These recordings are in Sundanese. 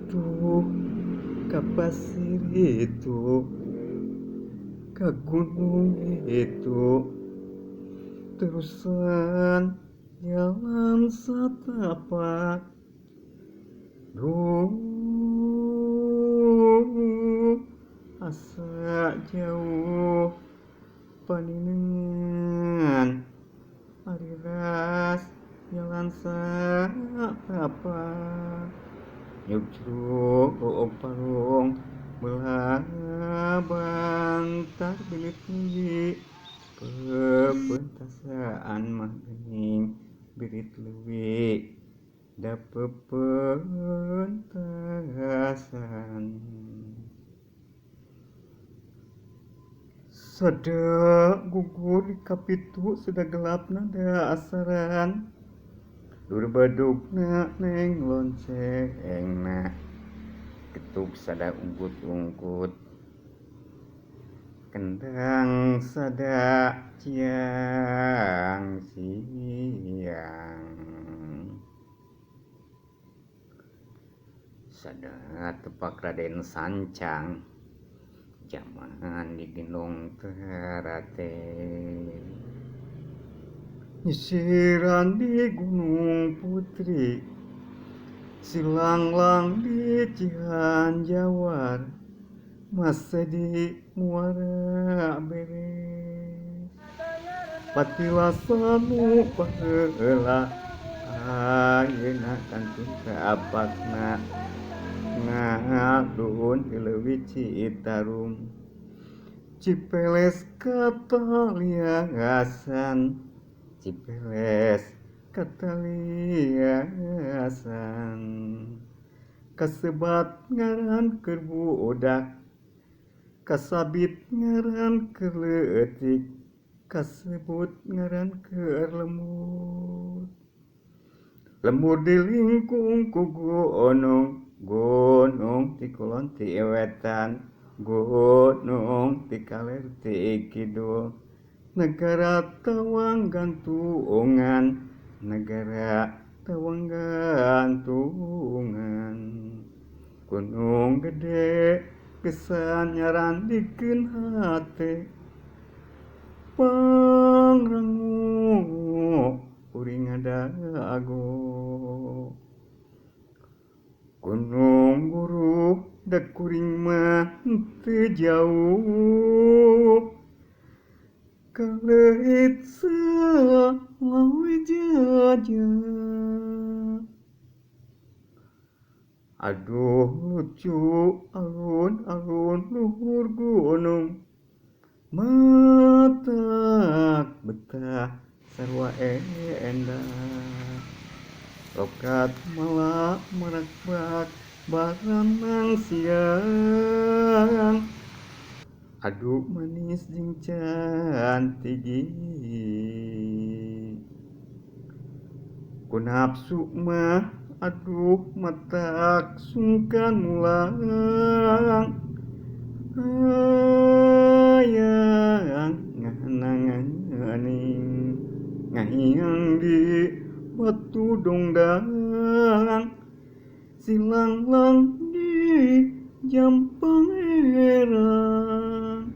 Aduh ka pasir itu, ka gunung itu, terusan jalan satapak. Duh asa jauh paninengan, ari ras jalan satapak. Nyugjrug parung belah bantar bilit tinggi, pepentasaan mah geuning birit leuwih da pepentasan. Sada gugur di kapitu sudah gelapna da asaran, dur badugna neng loncengna, ketuk sada ungkut-ungkut, kendang sada ciang siang. Sada tepak Raden Sancang, jaman digendong terate. Nyisiran di Gunung Putri, silanglang di Cihanjawar, masih di Muara Beres. Patilasanu baheula, ayeuna kantun kaapakna, ngalun di leuwih Citarum. Cipeles kataliasan, Cipeles kataliasan, kasebat ngaran keur budak, kasabit ngaran keur leutik, kasebut ngaran keur lembut. Lembur di lingkung ku gunung, gunung ti kulon ti wetan, gunung ti kaler ti kidul. Negara tawang gantungan, negara tawang gantungan. Gunung gede kesan nyarandikeun hate, pangrango kuring ngadago. Gunung Guru da kuring mah teu jauh, kaleuit salawijaya. Aduh lucu alun-alun luhur gunung, matak betah sarua endah. Lokat malak merekbak baranang siang, aduh manis jeung cantik. Ku nafsu mah aduh matak sungkan mulang, hayang ngahananganing, ngahiyang di batu dongdang, silanglang di Jampang herang.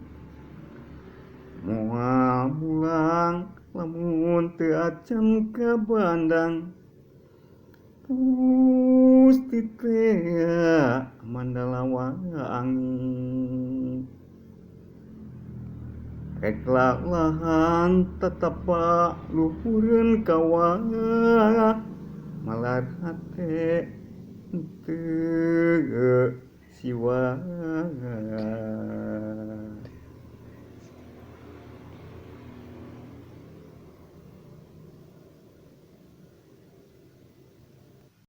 Moal mulang lamun teu acan ka bandang, pusti tea Mandala Wangi. Rek lahan tatapa luhureun kawah, malar hate teu siwah.